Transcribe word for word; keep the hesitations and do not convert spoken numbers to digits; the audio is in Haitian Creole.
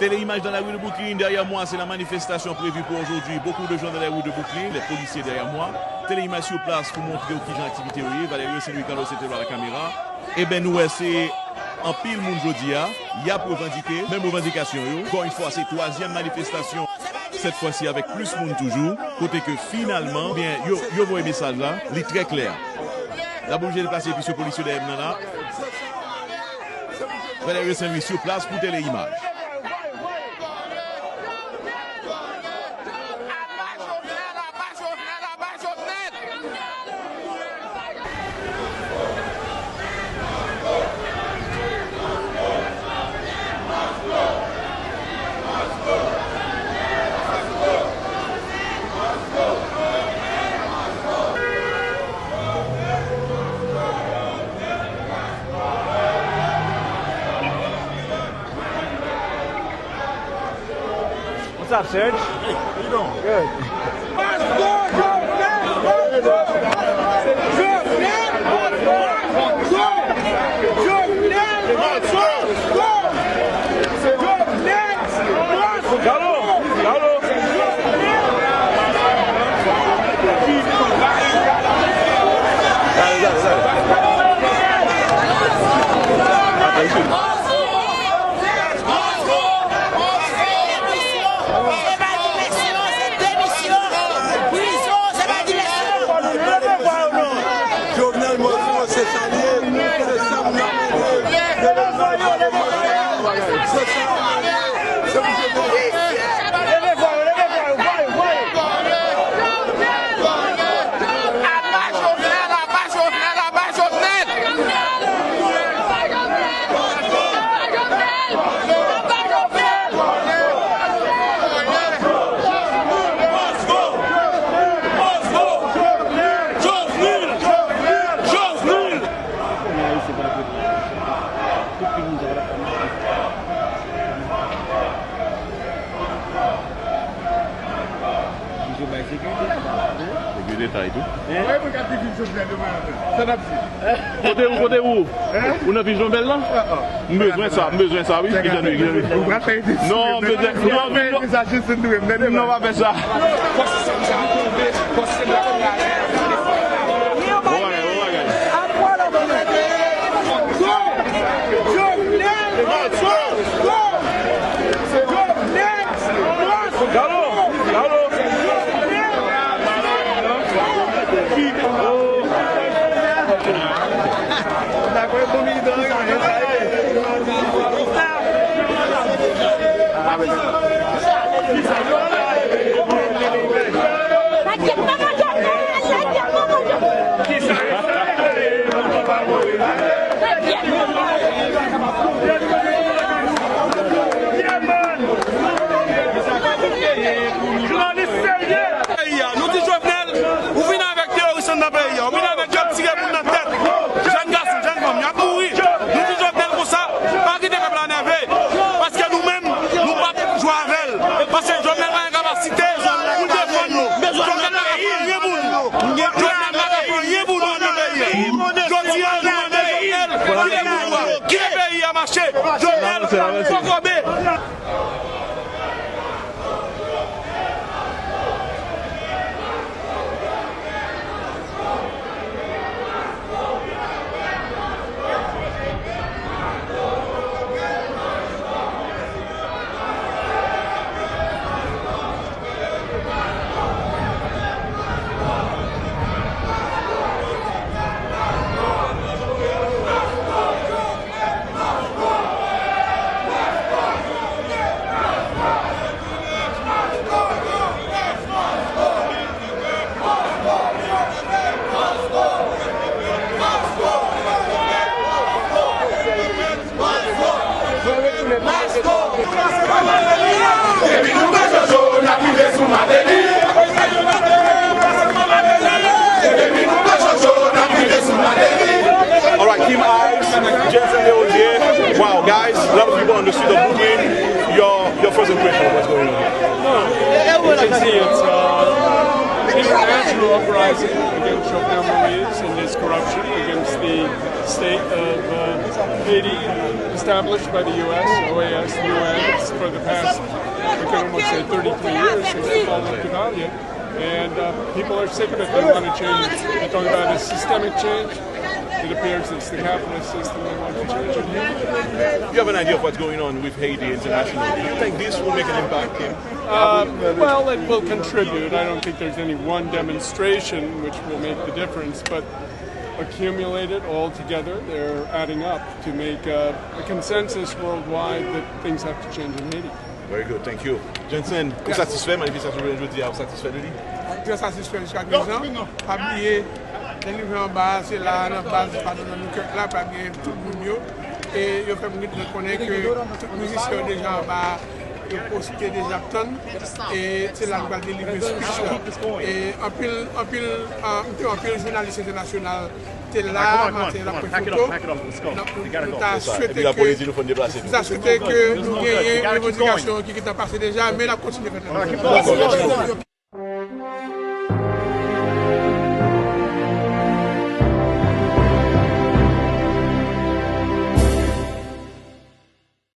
Téléimage dans la rue de Brooklyn. Derrière moi, c'est la manifestation prévue pour aujourd'hui. Beaucoup de gens dans les rues de Brooklyn, les policiers derrière moi. Téléimage sur place pour montrer kijan aktivite yo ye. Valerio Saint-Louis Carlos était là à la caméra. Eben, nou wè se anpil moun jodi a. Y ap revandike menm revandikasyon yo. Encore une fois, c'est troisième manifestation. Cette fois-ci avec plus moun toujou. Kote ke finalman, byen, yo, yo voye mesaj la, li trè klè. N ap oblije deplase epi sou polis yo dèyè m nan la. Valerio Saint-Louis sur place pour Téléimage. What's up, Serge? Hey, how you doing? Good. Galo! Galo! Galo! Jovenel Moïse, se sa l ye, se sa m nan mete. Se sa l ye, se pou Jovenel. Misye bay sekirite. Sekirite tay tou. Kote ou, kote ou? Ou nan Vijyon Bèl la? M bezwen sa, m bezwen sa, wi. Ki jan de, ki jan de... Non, m bezwen, non, non, non, pa fè sa. Bon bagay, bon bagay. Galo! Galo! Jounalis serye. Peyi a. Nou di Jovenel, ou vin avèk teyoris anndan peyi a, ou vin avèk yo ap tire moun nan tèt. Jèn gason, jèn fanm, y ap mouri. Nou di Jovenel konsa, pa kite pèp la nève. Paske nou menm, nou p ap jwe avè l. Paske Jovenel pa gen kapasite pou l defann nou. Jovenel pa ka fè anyen pou nou. Jovenel pa ka fè anyen pou nou anndan peyi a. Jodi a, nou mande Jovenel kite pouvwa, kite peyi a mache. Jovenel pa kobe. Depi nou pa jojo, n ap rive sou Mateli. Depi nou pa jojo, n ap rive sou Mateli. All right, Kim Ives, Jensen Herodier. Wow, guys, a lot of people on the street of Brooklyn. Your, your first impression of what's going on? You can see it's, uh, National uprising against Jovenel Moïse and his corruption, against the state of uh, Haiti, established by the U S, O A S, U N, for the past, we can almost say thirty-three years since the fall of Duvalier. And uh, people are sick of it. They want to change. They talk about a systemic change. It appears it's the capitalist system they want to change. It. You have an idea of what's going on with Haiti internationally. Do you think this will make an impact? Kim? Um, well, it will contribute. I don't think there's any one demonstration which will make the difference, but accumulated all together, they're adding up to make a, a consensus worldwide that things have to change in Haiti. Very good, thank you. Jensen, ou satisfè manifestasyon jounen jodi a, ou satisfè de li? Trè satisfè jiska prezan. Pa bliye, delivre anba a, se la nan baz, pa nan nan nou kèk la, pa gen tout moun yo. E yo fè m gen konnen ke tout mizisyen yo deja anba a, yo poste deja ap tann. E se la nou pral delivre speech la. E anpil, anpil, an, m te wè anpil jounalis entènasyonal te la, maten la pran foto. Donk nou ta swete ke, nou ta swete ke nou genyen revandikasyon ki gentan pase deja, men n ap kontinye fè travay.